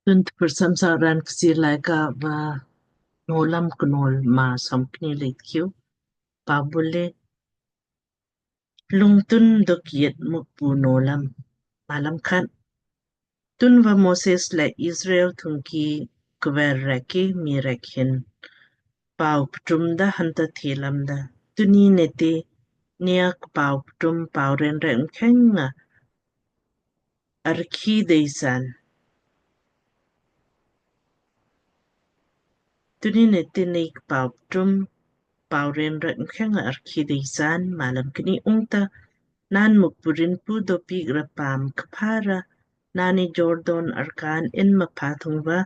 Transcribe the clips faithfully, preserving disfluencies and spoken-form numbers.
Tun tprsam sa raan Kchiir Laaika va Nowlam Knowl maa somkni lei tkiu. Pabule lungtun dok yet Mukpu nowlam. Malam khat. Tunva Moses le Israel thungki kver rek ki mii rek hin pau ptum da hanta the lamda, tuni neti niak pau ptum pau ren rek mkheng nga arki deisan. Tuni neti niak pau ptum pau ren rek mkheng nga arki deisan. Malam kni. Ungta naan Mukpu rinpu dopik ra paam kpha ra, naanni Jordan arkaan in mapha thungva,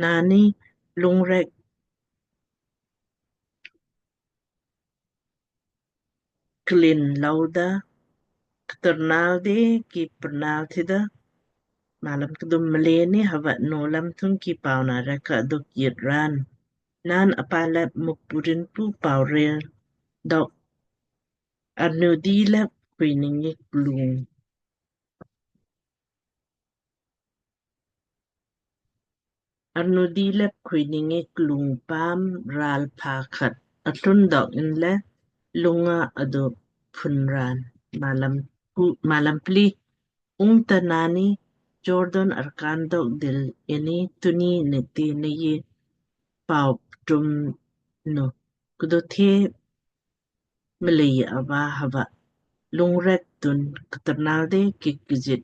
naanni lung rek klin louda, ktarnal de ki prnal thida. Malam kdum. Mleini hava nowlam thungki pauna rek ka dok yit raan, naan apalap Mukpu rinpu pau rel dok arnudi lap kuiningi klung. Arnudi lap kuiningi klung paam ral pha khat atlun dok inle lunga adu phun raan. Malam pli. Ungta naanni Jordan arkaan dok dil ini tuni neti nei pau ptum nu kdo the mlei ava hava lung rek tun ktarnal de ki kjit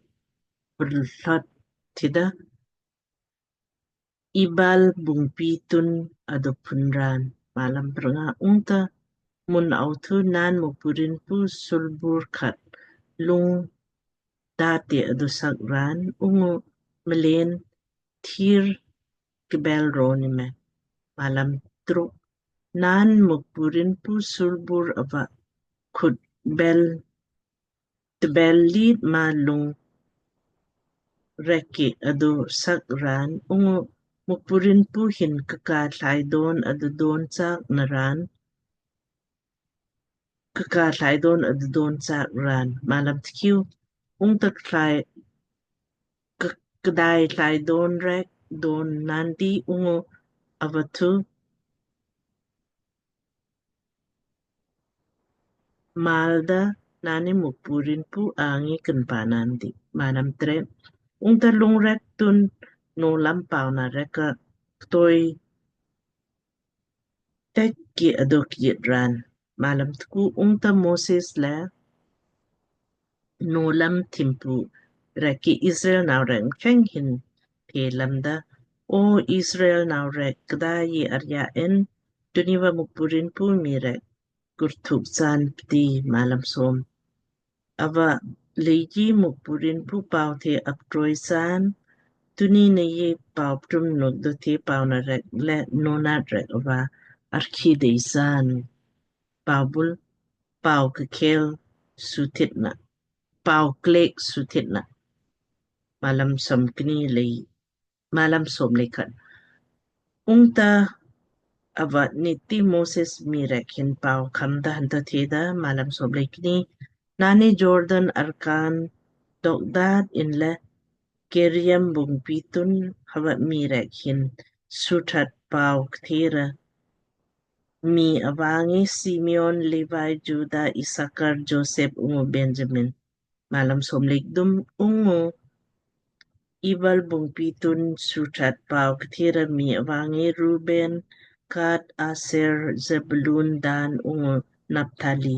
prlot thida Ebal bungpi tun adu phun raan. Malam prnga. Ungta mun au thu naan Mukpu rinpu sulbur khat lung date adu sak raan, ungu mleen thir kbel roni me. Malam truk. Naan Mukpu rinpu sulbur ava khut bel tbel lit ma lung rek ki adu sak raan, ungu Mukpu rinpu hin kaka thlai don adu don chaak na raan, kaka thlai don adu don chaak raan. Malam tkiu. Ungta thlai k- kdai thlai don rek don nandi ungu ava thu malda naanni Mukpu rinpu angi kinpa nandi. Malam tret. Ungta lung rek tun nowlam pauna rek ka ktoi tek ki adok yit raan. Malam tku. Ungta Moses le nowlam thimpu rek ki Israel nau rek mkheng hin the lamda, O Israel nau rek, kdai arya in, tuniva Mukpu rinpu mii rek kurthuk chaan pti. Malam som. Ava leiji Mukpu rinpu pau the aptroi chaan, tuni nei pau ptum nuk do the pauna rek le nonat rek ava arkhi dei chaan. Pau bul, pau kkhel suthit na, pau klek suthit na. Malam somkni lei Malam som lei khat. Ungta ava niti Moses mii rek hin pau khamda hanta theda, Malam som lei kni, naanni Jordan arkaan dok daat inle Keriam bungpi tun hava mii rek hin suthat pau kthera mii ava ngi Simeon, Levi, Juda, Isakar, Joseph ungu Benjamin. Malam som lei kdum. Ungu Ebal bungpi tun suthat pau kthera mii ava ngi Ruben, Gad, Aser, Zebulun, Dan ungu Naptali.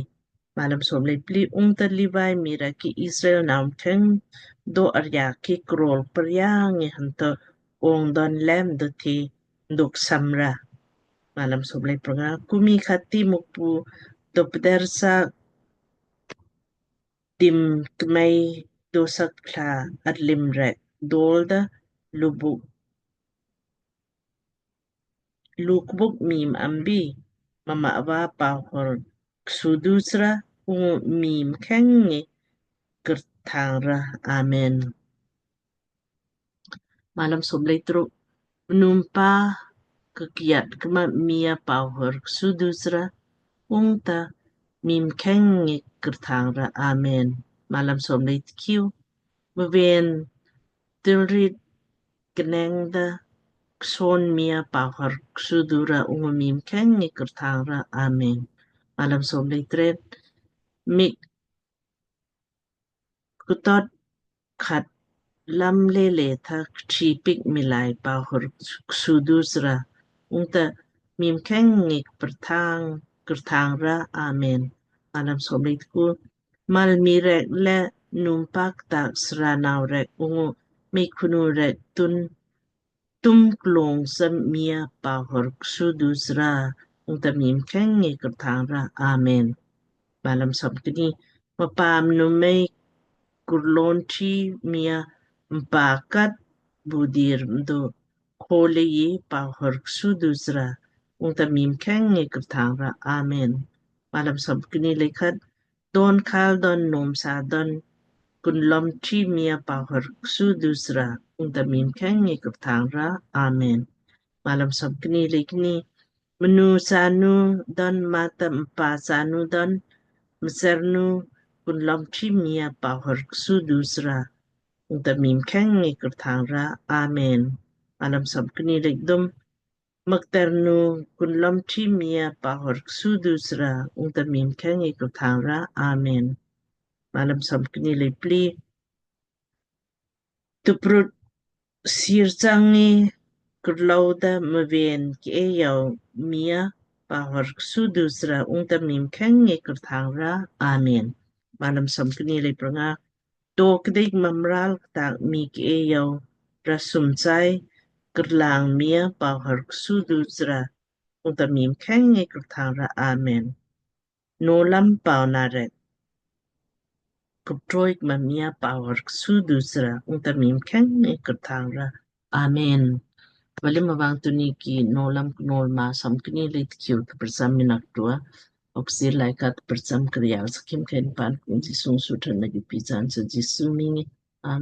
Malam som lei pli. Ungta Levi mii rek ki Israel nau mkheng do arya ki krol parya ngi hanta ong don lem do the dok samra. Malam som lei prnga. Kumi khati Mukpu do pder sa dim kmei dosak thla arlim rek dolda lubuk lukbuk mii am bi mma ava pau hur ksudu sra ungu mii mkheng ngi kurthang ra. Amen. Malam som lei truk. Mnumpa kkiat kma mii a pau hur ksudu sra ungta mii mkheng ngi kurthang ra. Amen. Malam som lei tkiu. Mven tilrit kneng da kson mii ava pauhur ksudu ra ungu mii mkheng ngi kurthang ra. Amen. Malam som lei tret. Mik kutot khat lam lele tha kthi piik miilai pauhur ksudu sra ungta mii mkheng ngi kurthang kurthang ra. Amen. Malam som lei tku. Mal mii rek le num pak tak sra nau rek ungu mei khunu rek tun tum klong sam mii ava pauhur ksudu sra ungta mii mkheng ngi kurthang ra. Amen. Malam som kni. Mpam numei kurlon thi mii ava mpa kat budir mdo kho leiji pauhur ksudu sra ungta mii mkheng ngi kurthang ra. Amen. Malam som kni lei khat. Don khal don nom sa don kunlom thi mii ava pauhur ksudu sra ungta mii mkheng ngi kurthang ra. Amen. Malam som kni lei kni. Mnu sanu don mata mpa sanu don msernu kunlom thi mii ava pauhur ksudu sra ungta mii mkheng ngi kurthang ra. Amen. Malam som kni lei kdum. Makternu kunlom thi mii ava pauhur ksudu sra ungta mii mkheng ngi kurthang ra. Amen. Malam som kni lei pli. Tuprut sir chang ngi kurlou da mven ke yau mii ava pauhur ksudu sra ungta mii mkheng ngi kurthang ra. Amen. Malam som kni lei pranga. To kdik mamral ktak mii ke yau rasum chai kurlang mii ava pauhur ksudu sra ungta mii mkheng ngi kurthang ra. Amen. Nolam pauna rek kuptroik ma mii ava pauhur ksudu sra ungta mii mkheng ngi kurthang ra. Amen. Valim avang tuni ki Nolam Knowl maa som kni lei tkiu tprcham minak tua. Oksir lai kat tprcham krial sakim ken pan kun Jisung sutran lagi pijan sa Jisu mingi.